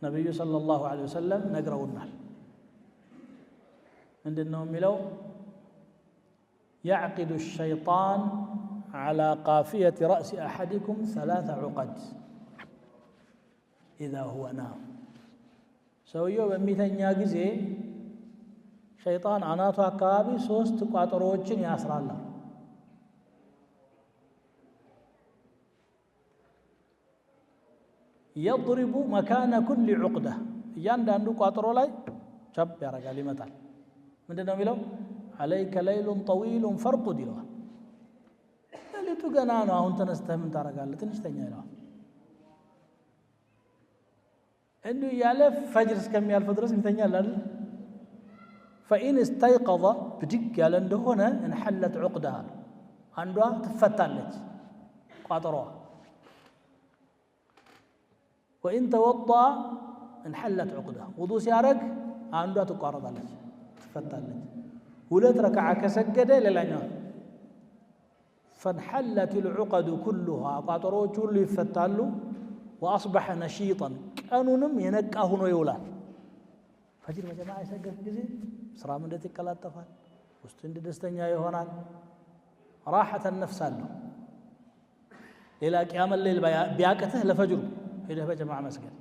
ነቢዩ ሰለላሁ ዐለይሂ ወሰለም ነግረውናል። ምንድን ነው የሚለው? يعقد الشيطان على قافية رأس أحدكم 3 عقد إذا هو نام። ሰውየው በሚተኛ ጊዜ ሸይጣን አናቱ አካባቢ 3 ቋጠሮዎችን ያስራል። يضرب مكان كل عقدة፣ እያንዳንዱ ቋጠሮ ላይ ቸብ ያደርጋል፣ ይመታል። ምንድን ነው የሚለው? عليك ليل طويل فارقد ይለዋል። ሌሊቱ ገና ነው፣ አሁን ተነስተህ ምን ታደርጋለህ? ትንሽ ተኛ ይለዋል። እንዲሁ እያለ ፈጅር እስከሚያልፍ ድረስ ይተኛል አይደል? فإن استيقظ ብድግ ያለ እንደሆነ انحلت عقدة፣ አንዷ ትፈታለች ቋጠሮዋ። وإن توضأ انحلت عقدة፣ ውዱእ ሲያደርግ አንዷ ትቋረጣለች፣ ትፈታለች። 2 ረክዓ ከሰገደ ሌላኛዋ فانحلت العقد كلها፣ ቋጠሮዎቹ ሁሉ ይፈታሉ። وأصبح نشيطا፣ ቀኑንም የነቃ ሆኖ ይውላል። ፈጅር በጀማዓ የሰገድክ ጊዜ ስራም እንዴት ይቀላጠፋል፣ ውስጥ እንደ ደስተኛ ይሆናል። ራሐተ ነፍስ አለው። ሌላ ቂያመ ሌል ቢያቅትህ ለፈጅሩ ሄደህ በጀማዓ መስገድ።